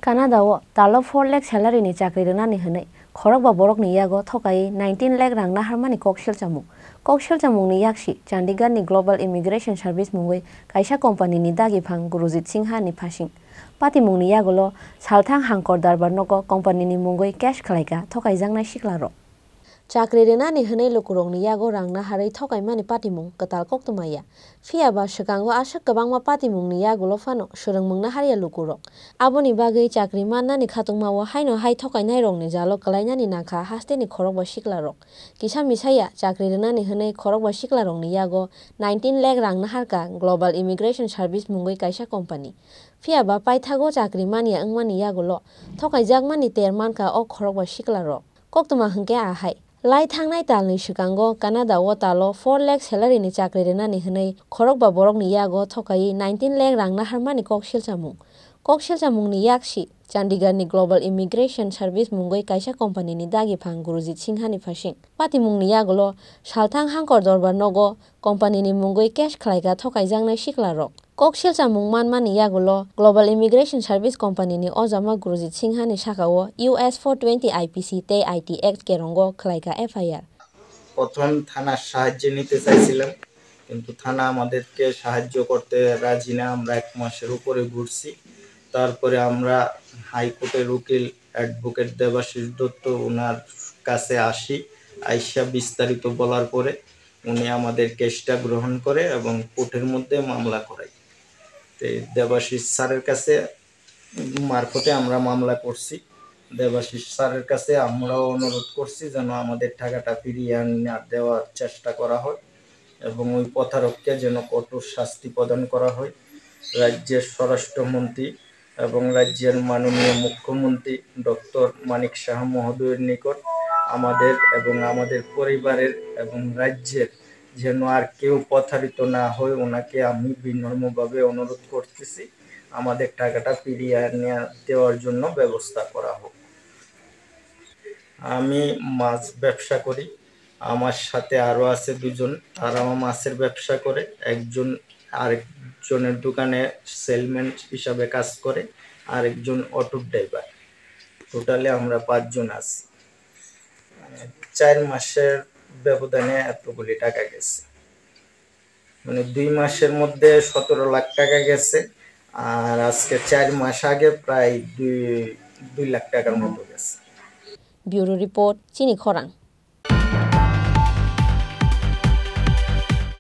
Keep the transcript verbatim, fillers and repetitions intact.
Canada-o talo four lakh salary-ni chakri rwnani hwnwi khorokba borokni yago thokaiwi nineteen lakh rang naharmani kok selchamung. Kok selchamungni yaksi Chandigarh-ni Global Immigration Service mungwi kaisa company-ni dagiphang Gurujit Singha-ni phasing. Patimungni yagulo salthang Hangkor Darbar nogo company-ni mungwi case khlaika thokaijaknai siklarok. Chakri rwnani hwnwi lukurokni yago rang naharwi thokaimani patimung kwtal koktwma ya. Phiya ba swkango aswk kwbangma patimungni yagulo phano swrwngmung naharya lukurok. Aboni bagwi chakri mannani khatungmao haino hai thokainairokni jalo kwlainani nangkha hasteni khorokba siklarok. Kisa misaya chakri rwnani hwnwi khorokba siklarokni yago nineteen lakh rang naharka Global Immigration Service mungwi kaisa company. Phiya ba paithago chakri manya wngmani yagulo thokaijakmani ter mankha o khorokba siklarok. Koktwma hwnkhe ahai. Lai thangnai talni swkango Canada-o talo four lakh salary-ni chakri rwnani hwnwi khorokba borokni yago thokaiwi nineteen lakh rang naharmani kok selchamung. Kok selchamungni yaksi Chandigarh-ni Global Immigration Service mungwi kaisa company-ni dagiphang Gurujit Singha-ni phasing. Patimungni yagulo salthang Hangkor Dorbar nogo company-ni mungwi case khlaika thokaijaknai siklarok. Kok selchamung manmani yagulo Global Immigration Service Company-ni ojama Gurujit Singha-ni sakao U S four twenty I P C tei I T Act kerongo khlaika F I R. প্রথম থানার সাহায্য নিতে চাইছিলাম, কিন্তু থানা আমাদেরকে সাহায্য করতে রাজি না। আমরা এক মাসের উপরে ঘুরছি। তারপরে আমরা হাইকোর্টের উকিল অ্যাডভোকেট দেবাশিস দত্ত, ওনার কাছে আসি। আইসা বিস্তারিত বলার পরে উনি আমাদের কেসটা গ্রহণ করে এবং কোর্টের মধ্যে মামলা করাই। তো দেবাশিস স্যারের কাছে মারফতে আমরা মামলা করছি। দেবাশিস স্যারের কাছে আমরাও অনুরোধ করছি যেন আমাদের টাকাটা ফিরিয়ে আন-, দেওয়ার চেষ্টা করা হয় এবং ওই প্রতারককে যেন কঠোর শাস্তি প্রদান করা হয়। রাজ্যের স্বরাষ্ট্রমন্ত্রী এবং রাজ্যের মাননীয় মুখ্যমন্ত্রী ডক্টর মানিক সাহা মহোদয়ের নিকট আমাদের এবং আমাদের পরিবারের এবং রাজ্যের যেন আর কেউ প্রতারিত না হয়, ওনাকে আমি বিনম্রভাবে অনুরোধ করতেছি, আমাদের টাকাটা ফিরিয়ে আনিয়ে দেওয়ার জন্য ব্যবস্থা করা হোক। আমি মাছ ব্যবসা করি, আমার সাথে আরও আছে দুজন, তারাও মাছের ব্যবসা করে। একজন আরেকজনের দোকানে সেলম্যান হিসাবে কাজ করে, আরেকজন অটো ড্রাইভার। টোটালি আমরা পাঁচজন আছি। চার মাসের ব্যবধানে এতগুলি টাকা গেছে। মানে, দুই মাসের মধ্যে সতেরো লাখ টাকা গেছে, আর আজকে চার মাস আগে প্রায় দুই, দুই লাখ টাকার মতো গেছে। Bureau Report, Chini Khorang.